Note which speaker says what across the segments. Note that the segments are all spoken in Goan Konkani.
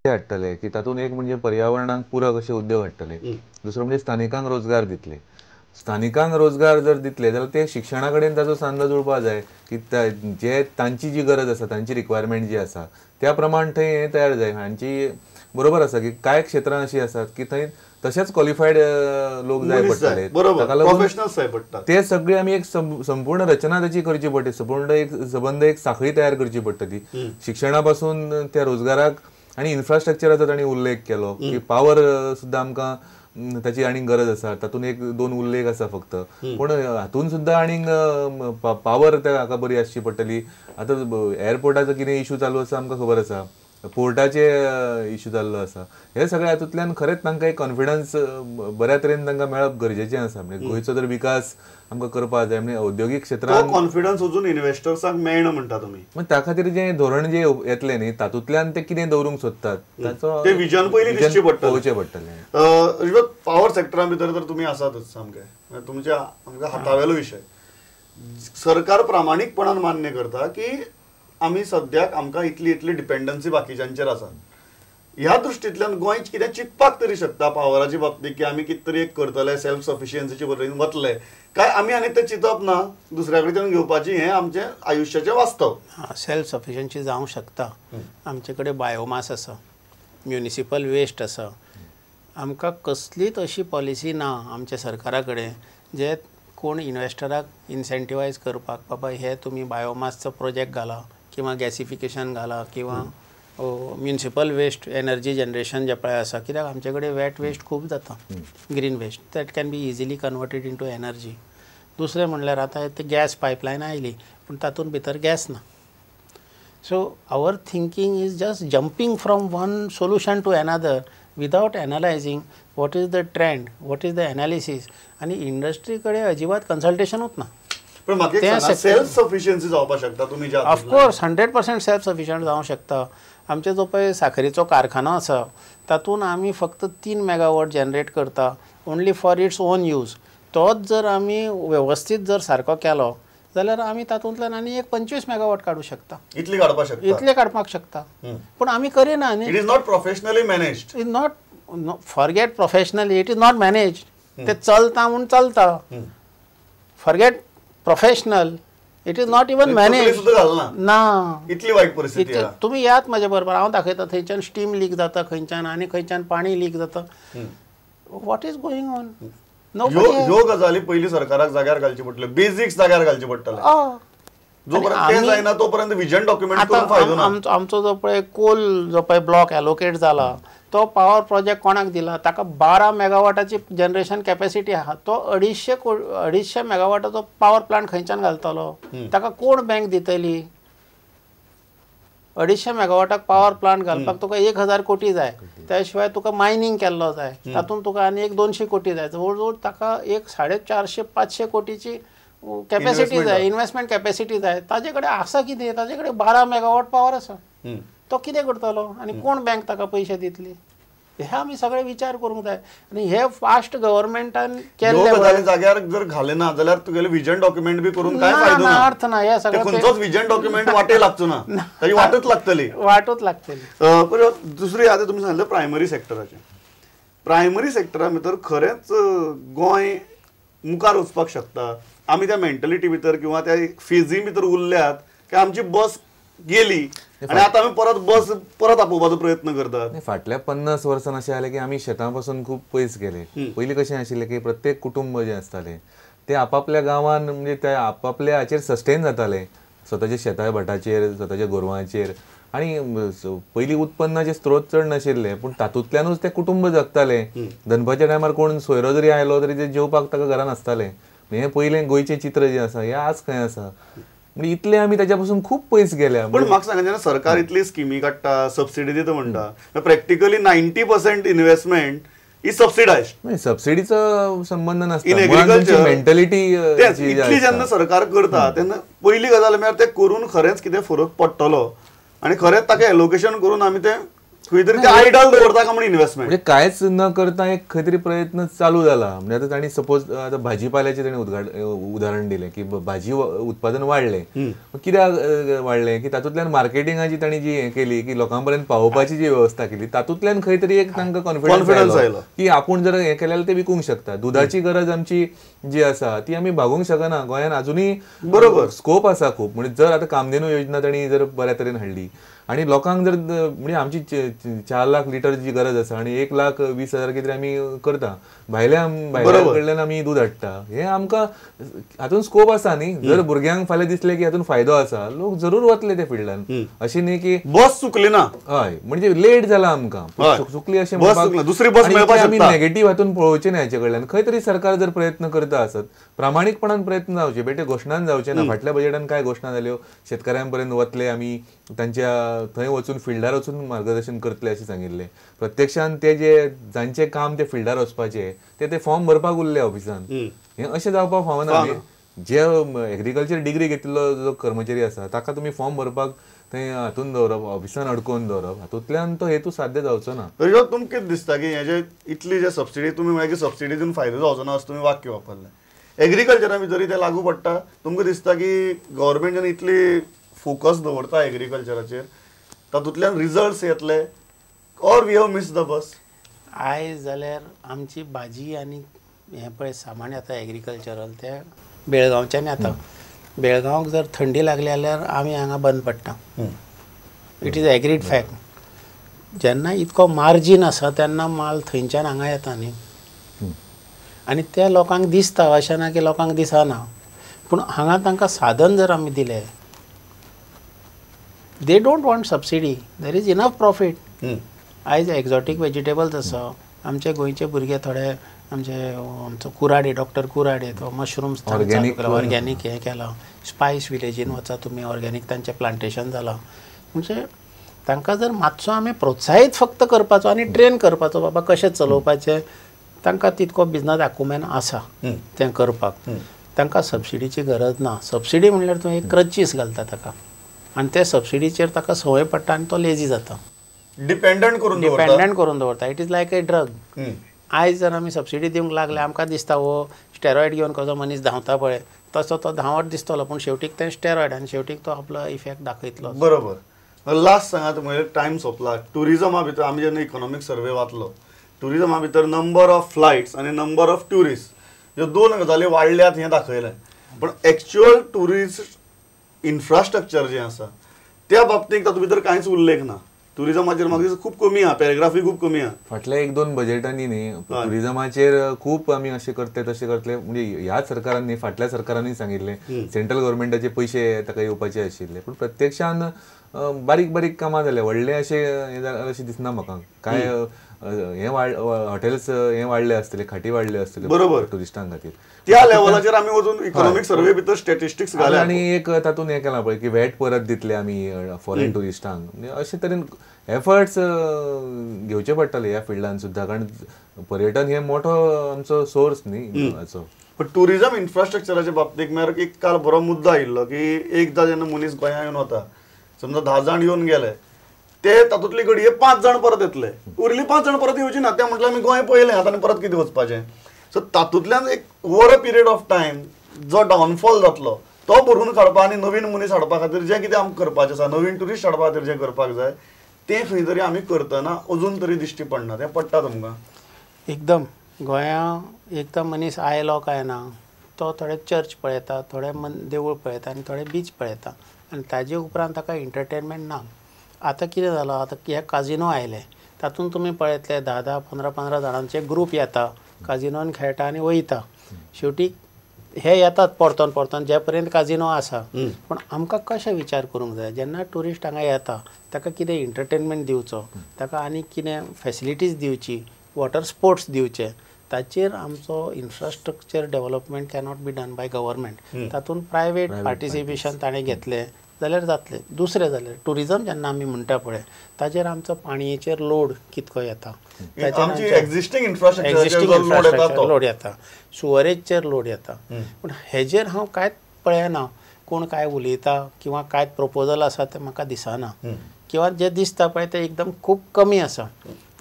Speaker 1: हाडटले की तातूंत एक म्हणजे पर्यावरणाक पूरक अशे उद्योग हाडटले, दुसरो म्हणजे स्थानिकांक रोजगार दितले. स्थानिकांक रोजगार जर दितले जाल्यार ते शिक्षणा कडेन ताचो सांदो जुळपा जाय की जे तांची जी गरज आसा, तांची रिक्वायरमेंट जी आसा त्या प्रमाण थंय हें तयार जाय. हांची बरोबर आसा की कांय क्षेत्रां अशीं आसात की थंय तशेंच क्वॉलिफायड लोक जाय पडटले, ताका लागून ते सगळे आमी एक संपूर्ण रचना ताची करची पडटली, संपूर्ण एक सबंद एक साखळी तयार करची पडटली शिक्षणा पासून त्या रोजगाराक. आनी इन्फ्रास्ट्रक्चराचो तांणी उल्लेख केलो की पावर सुद्दां आमकां ताची आनीक गरज आसा, तातूंत एक दोन उल्लेख आसा फक्त, पूण हातून सुद्दां आनीक पावर त्या हाका बरी आसची पडटली. आतां एअरपोर्टाचो कितें इशू चालू आसा आमकां खबर आसा, पोर्टाचे इशू जाल्लो आसा, हे सगळे हातूंतल्यान खरेंच तांकां एक कॉन्फिडन्स बऱ्या तरेन तांकां मेळप गरजेचें आसा. म्हणजे गोंयचो जर विकास आमकां करपाक जाय म्हणजे औद्योगीक क्षेत्रांत
Speaker 2: कॉन्फिडन्स अजून इन्व्हेस्टर्सांक मेळना म्हणटा तुमी, मग
Speaker 1: त्या खातीर जें धोरण जें येतलें न्ही तातूंतल्यान ते कितें दवरूंक सोदतात ताचो
Speaker 2: ते विजन पयलीं दिसचें पडटलें,
Speaker 1: पळोवचें पडटलें.
Speaker 2: पावर सेक्टरा भितर तर तुमी आसातच सामके, तुमच्या आमकां हातावेलो विशय. सरकार प्रामाणीकपणान मान्य करता की आमी सद्याक आमकां इतली इतली डिपेंडन्सी बाकीच्यांचेर आसा, ह्या दृश्टींतल्यान गोंय कितें चिंतपाक तरी शकता पावराच्या बाबतींत की आमी कितें तरी एक करतले, सेल्फ सफिशियन्सीचे वटेन वतले काय आमी आनी तें चिंतप ना, दुसऱ्या कडच्यान घेवपाची हें आमचें आयुश्याचें वास्तव.
Speaker 3: सेल्फ सफिशियन्सी जावंक शकता. आमचे कडेन बायोमास आसा, म्युनिसिपल वेस्ट आसा, आमकां कसलीच अशी पॉलिसी ना आमच्या सरकारा कडेन जे कोण इन्वेस्टराक इन्सेंटिवायज करपाक, बाबा हे तुमी बायोमासचो प्रोजेक्ट घाला किंवा गॅसिफिकेशन घाला किंवा म्युनिसिपल वेस्ट एनर्जी जनरेशन जे पळय आसा, कित्याक आमचे कडेन वेट वेस्ट खूब जाता, green waste that can be easily converted into energy. दुसरें म्हणल्यार आतां ती गॅस पायपलायन आयली पूण तातूंत भितर गॅस ना. So our thinking is just jumping from one solution to another without analysing what is the trend, what is the analysis. आनी इंडस्ट्री कडेन अजिबात कन्सल्टेशनूच ना.
Speaker 2: पण म्हाका सेल्फ सफिशियन्सी जावपाक शकता तुमी,
Speaker 3: ऑफकोर्स 100% सेल्फ सफिशियंट जावंक शकता. आमचे जो पळय साखरेचो कारखानो आसा तातूंत आमी फक्त 3 मेगावॉट जनरेट करता only for its own use. तोच जर आमी वेवस्थीत जर सारको केलो जाल्यार आमी तातूंतल्यान आनी एक 25 मेगावॉट काडूं शकता,
Speaker 2: इतली काडपाक शकता,
Speaker 3: इतले काडपाक शकता. पूण आमी करिना न्ही.
Speaker 2: It is not professionally managed,
Speaker 3: is not, forget professionally, it is not managed. ते चलता म्हूण चलता, forget professional, it is not even manage ना,
Speaker 2: इतली वायट परिस्थिती.
Speaker 3: तुमी यात म्हजे बरोबर, हांव दाखयता थंयच्यान स्टीम लीक जाता, खंयच्यान आनी खंयच्यान पाणी लीक जाता. What is going on?
Speaker 2: ह्यो गजाली पयलीं सरकाराक जाग्यार घालचे पडटले, बेजिक्स जाग्यार घालचे पडटले. जोपर्यंत ते जायना तोपर्यंत विजन डॉक्युमेंट करून फायदो ना.
Speaker 3: आमचो जो पळय कोल जो पळय ब्लॉक एलोकेट जाला तो पावर प्रोजेक्ट कोणाक दिला, ताका 12 मेगावॉटाची जनरेशन कॅपॅसिटी आहा, तो 250 मेगावॉटाचो पावर प्लांट खंयच्यान घालतलो, ताका कोण बँक दितली? 250 मेगावॉटाक पावर प्लांट घालपाक तुका 1000 कोटी जाय, त्या शिवाय तुका मायनींग केल्लो जाय, तातूंत तुका आनी एक 200 कोटी जाय, जवळ जवळ ताका एक 450-500 कोटीची कॅपॅसिटी जाय, इन्वेस्टमेंट कॅपॅसिटी जाय. ताजे कडेन आसा कितें? ताजे कडेन 12 मेगावॉट पावर आसा, तो कितें करतलो आनी कोण बँक ताका पयशे दितली? हे आमी सगळे विचार करूंक जाय आनी हे फास्ट गव्हर्मेंटान केल्ले
Speaker 2: जाग्यार जर घाले ना जाल्यार तुगेले विजन डॉक्युमेंट बी करून काय फायदो ना,
Speaker 3: अर्थ ना. हे सगळें
Speaker 2: खंयचोच विजन डॉक्युमेंट वाटे लागचो ना, ताची वाटच लागतली,
Speaker 3: वाटच लागतली.
Speaker 2: दुसरी आतां तुमी सांगलें प्रायमरी सेक्टराचें, प्रायमरी सेक्टरा भितर खरेंच गोंय मुखार वचपाक शकता. आमी त्या मेंटलिटी भितर किंवा त्या फेजी भितर उरल्यात की आमची बस गेली आनी आतां आमी परत बस परत आपोवपाचो प्रयत्न करतात.
Speaker 1: फाटल्या 50 वर्सां अशें जालें की आमी शेतां पासून खूब पयस गेले. पयलीं कशें आशिल्लें की प्रत्येक कुटुंब जें आसतालें तें आपापल्या गांवान म्हणजे ते आपापल्या हाचेर सस्टेन जातालें, स्वताच्या शेता भाटाचेर, स्वताच्या गोरवांचेर. आनी पयलीं उत्पन्नाचे स्त्रोत चड नाशिल्ले पूण तातूंतल्यानूच ते कुटुंब जगताले. दनपारच्या टायमार कोण सोयरो जरी आयलो तरी ते जेवपाक ताका घरान आसतालें. हें पयलें गोंयचें चित्र जें आसा हें आज खंय आसा? म्हणजे इतले आमी ताच्या पासून खूब पयस गेल्या.
Speaker 2: पण म्हाका सांगा, जेन्ना सरकार इतली स्किमी काडटा, सबसिडी दिता म्हणटा, प्रॅक्टिकली 90% इन्व्हेस्टमेंट ही सबसिडायज.
Speaker 1: सबसिडीचो संबंध नासता, मेंटलिटी
Speaker 2: इतली जेन्ना सरकार करता तेन्ना पयली गजाल म्हळ्यार ते करून खरेंच कितें फरक पडटलो आनी खरेंच ताका एलोकेशन करून आमी ते खंय तरी ते आयडल दवरता का म्हण इन्व्हेस्टमेंट,
Speaker 1: म्हणजे कांयच न करता एक खंय तरी प्रयत्न चालू जाला. म्हणजे आतां तांणी सपोज आतां भाजीपाल्याचें ताणें उदाहरण दिलें की भाजी उत्पादन वाडलें, कित्याक वाडलें की तातूंतल्यान मार्केटिंगाची तांणी जी हें केली की लोकां पर्यंत पावोवपाची जी वेवस्था केली तातूंतल्यान खंय तरी एक तांकां कॉन्फिडन्स आयलो की आपूण जर हें केलें जाल्यार ते विकूंक शकता. दुदाची गरज आमची जी आसा ती आमी भागोवंक शकना गोंयान, अजुनूय
Speaker 2: बरोबर
Speaker 1: स्कोप आसा खूब. म्हणजे जर आतां कामधेनू योजना तांणी जर बऱ्या तरेन हाडली आनी लोकांक जर म्हणजे आमची 4 लाख लिटर जी गरज आसा आनी 1,20,000 कितें आमी करता, भायल्या कडल्यान आमी दूद हाडटा, हें आमकां हातून स्कोप आसा न्ही. जर भुरग्यांक फाल्यां दिसलें की हातून फायदो आसा, लोक जरूर वतले त्या फिल्डान, अशें न्ही की
Speaker 2: बस चुकली ना.
Speaker 1: हय, म्हणजे लेट जाला आमकां, चुकली अशें
Speaker 2: दुसरी बस मेळपाक
Speaker 1: आमी नेगेटीव हातून पळोवचें न्ही. हाचे कडल्यान खंय तरी सरकार जर प्रयत्न करता आसत, प्रामाणीकपणान प्रयत्न जावचे, बेटे घोशणान जावचे ना. फाटल्या बजेटान काय घोशणा जाल्यो, शेतकऱ्यां पर्यंत वतले आमी, तांच्या थंय वचून फिल्डार वचून मार्गदर्शन करतले अशें सांगिल्लें. प्रत्यक्षान ते जे जांचें काम ते फिल्डार वचपाचें ते फॉर्म भरपाक उरले ऑफिसान. हें अशें जावपाक फावना. जे एग्रीकल्चर डिग्री घेतिल्लो जो कर्मचारी आसा ताका तुमी फॉर्म भरपाक थंय हातून दवरप, ऑफिसान अडकोवन दवरप, हातूंतल्यान तो हेतू साध्य जावचो ना.
Speaker 2: तुमकां कितें दिसता की हे जे इतली जे सबसिडी तुमी म्हळ्यार की सबसिडी दिवन फायदो जावचो ना अशें तुमी वाक्य वापरलें, एग्रीकल्चरा भितर ते लागू पडटा? तुमकां दिसता की गव्हर्मेंट जेन्ना इतली फोकस दवरता एग्रीकल्चराचेर तातूंतल्यान रिजल्ट्स येतले, or we have miss the bus?
Speaker 3: आयज जाल्यार आमची भाजी आनी हें पळय सामान येता एग्रीकल्चरल ते बेळगांवच्यान येता. बेळगांवाक जर थंडी लागली जाल्यार आमी हांगा बंद पडटा. It is agreed fact. जेन्ना इतको मार्जीन आसा तेन्ना माल थंयच्यान हांगा येता न्ही, आनी ते लोकांक दिसता, अशें ना की लोकांक दिसना, पूण हांगा तांकां साधन जर आमी दिलें, they don't want subsidy, there is enough profit. आयज एक्झॉटीक वेजिटेबल्स आसा, आमचे गोंयचे भुरगे थोडे आमचे आमचो कुराडे, डॉक्टर कुराडे, तो मशरूम्स ऑर्गेनीक हें केलां, स्पायस विलेजीन वचा तुमी, ऑर्गेनीक तांचें प्लांटेशन जालां. म्हणजे तांकां जर मातसो आमी प्रोत्साहीत फक्त करपाचो आनी ट्रेन करपाचो, बाबा कशें चलोवपाचें, तांकां तितको बिजनस आकुमेन आसा तें करपाक, तांकां सबसिडीची गरज ना. सबसिडी म्हणल्यार तूं एक क्रचीस घालता ताका आनी ते सबसिडीचेर ताका संवय पडटा आनी तो लेजी जाता,
Speaker 2: डिपेंडंट करून
Speaker 3: दवरता. It is like a drug. आयज जर आमी सबसिडी दिवंक लागले, आमकां दिसता हो स्टेरॉयड घेवन कसो मनीस धांवता पळय, तसो तो धांवत दिसतलो, पूण शेवटीक तें स्टेरॉयड आनी शेवटीक तो आपलो इफेक्ट दाखयतलो.
Speaker 2: बरोबर. लास्ट सांगात, म्हणजे टायम सोंपला. ट्युरिजमा भितर आमी जेन्ना इकॉनॉमीक सर्वे वाचलो, ट्युरिजमा भितर नंबर ऑफ फ्लायट्स आनी नंबर ऑफ ट्युरिस्ट ह्यो दोन गजाली वाडल्यात हें दाखयलें, पण एक्च्युअल ट्युरिस्ट इन्फ्रास्ट्रक्चर जें आसा त्या बाबतींत तातूंत भितर कांयच उल्लेख ना. ट्युरिजमाचेर म्हाका दिसता खूब कमी आहा, पॅराग्राफूय खूब कमी आहा.
Speaker 1: फाटल्या 1-2 बजेटांनी न्ही ट्युरिजमाचेर खूब आमी अशें करतले तशें करतले, म्हणजे ह्याच सरकारान न्ही फाटल्या सरकारांनी सांगिल्लें, सेंट्रल गव्हर्मेंटाचे पयशे ताका येवपाचे आशिल्ले, पूण प्रत्यक्षान बारीक बारीक कामां जाल्या, व्हडलें अशें हें जालें अशें दिसना म्हाका. कांय हें हॉटेल्स हें वाडले आसतले, खाटी वाडले आसतले,
Speaker 2: बरोबर,
Speaker 1: ट्युरिस्टां खातीर.
Speaker 2: त्या लेवलाचेर आमी वचून इकॉनॉमीक सर्वे भितर स्टॅटिस्टिक्स घाल्या
Speaker 1: आनी एक तातूंत हें केलां पळय की व्हॅट परत दितले आमी फॉरेन ट्युरिस्टांक, म्हणजे अशे तरेन एफर्ट्स घेवचे पडटले ह्या फिल्डान सुद्दां, कारण पर्यटन हे मोठो आमचो सोर्स न्ही हाचो.
Speaker 2: पण ट्युरिजम इन्फ्रास्ट्रक्चराच्या बाबतीत म्हळ्यार एक काल बरो मुद्दो आयिल्लो की एकदां जेन्ना मनीस गोंया येवन वता, समजा 10 जाण येवन गेले, ते तातूंतली घडये 5 जाण परत येतले, उरली 5 जाण परत येवची ना. ते म्हटल्यार आमी गोंय पळयलें, आतां आनी परत कितें वचपाचें? सो तातूंतल्यान एक over a period of time जो डावनफॉल जातलो तो भरून काडपा आनी नवीन मनीस हाडपा खातीर जें कितें आमकां करपाचें आसा, नवीन ट्युरिस्ट हाडपा खातीर जें करपाक जाय तें खंय तरी आमी करतना अजून तरी दिश्टी पडना. तें पडटा तुमकां
Speaker 3: एकदम? गोंया एकदां मनीस आयलो काय ना तो थोडे चर्च पळयता, थोडे देवूळ पळयता आनी थोडे बीच पळयता, आनी ताजे उपरांत ताका एंटरटेनमेंट ना. आतां कितें जालां, आतां हे काजिनो आयले, तातूंत तुमी पळयतले 10-10, 15-15 जाणांचे ग्रूप येता, काजिनोन खेळटा आनी वयता. शेवटी हे येतात परतोन परतोन जे पर्यंत काजिनो आसा. पूण आमकां कशें विचार करूंक जाय, जेन्ना ट्युरिस्ट हांगा येता ताका कितें एंटरटेनमेंट दिवचो, ताका आनी कितें फेसिलिटीज दिवची, वॉटर स्पोर्ट्स दिवचे, ताचेर आमचो infrastructure development cannot be done by government. तातूंत प्रायवेट पार्टिसिपेशन ताणें घेतलें जाल्यार जातलें. दुसरें जाल्यार ट्युरिजम जेन्ना आमी म्हणटा पळय ताचेर आमचो पाणयेचेर लोड कितको येता,
Speaker 2: एक्झिस्टींग इन्फ्रास्ट्रक्चर
Speaker 3: लोड येता, सुवरेजचेर लोड येता. पूण हेजेर हांव कांयच पळयना, कोण काय उलयता किंवा काय प्रपोजल आसा तें म्हाका दिसना. किंवा जे दिसता पळय ते एकदम खूब कमी आसा.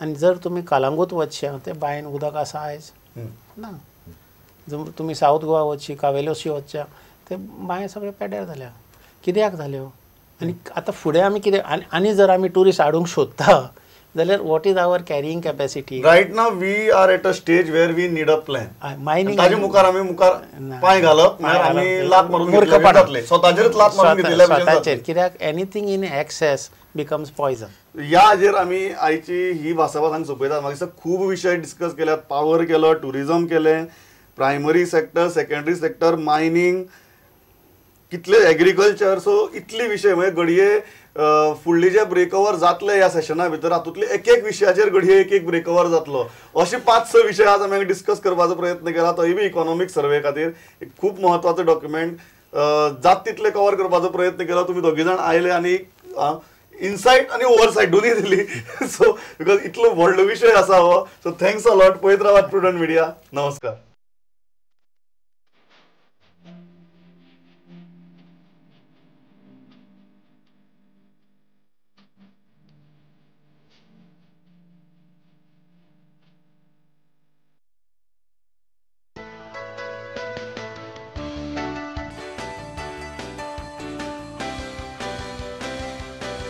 Speaker 3: आनी जर तुमी कालांगूत वचशे ते बांयन उदक आसा आयज ना. जर तुमी सावथ गोवा वचशी, कावेलोशी वचच्या, ते बांय सगळे पेड्यार जाल्या. कित्याक जाल्यो? आनी आतां फुडें आमी कितें आनी जर आमी ट्युरिस्ट हाडूंक सोदता जाल्यार what is our carrying capacity?
Speaker 2: Right now we are at a stage where we need a plan.
Speaker 3: Mining
Speaker 2: ताजे मुखार आमी मुखार पांय घालप म्हळ्यार आमी लात मारून घेतले, स्वताचेरच लात मारून घेतले
Speaker 3: स्वताचेर. कित्याक anything in excess becomes poison.
Speaker 2: ह्या हाजेर आमी आयची ही भासाभास हांगा सोंपयतात. म्हाका दिसता खूब विशय डिस्कस केल्यात, पावर केलो, ट्युरिजम केलें, primary sector, secondary sector, mining, कितले एग्रीकल्चर, सो इतले विशय म्हणजे घडये फुडले जे ब्रेकओवर जातले ह्या सेशना भितर हातूंतले एक एक विशयाचेर घडये एक एक ब्रेकओवर जातलो. अशे 5-6 विशय आज आमी डिस्कस करपाचो प्रयत्न केला. तोय बी इकॉनॉमीक सर्वे खातीर एक खूब म्हत्वाचो डॉक्युमेंट जात तितले कवर करपाचो प्रयत्न केला. तुमी दोगी जाण आयले आनी इनसायट आनी ओवरसायट दोनूय दिली. सो because इतलो व्हडलो विशय आसा हो. So thanks a lot. पळयत रावात प्रुडंट मिडिया. नमस्कार.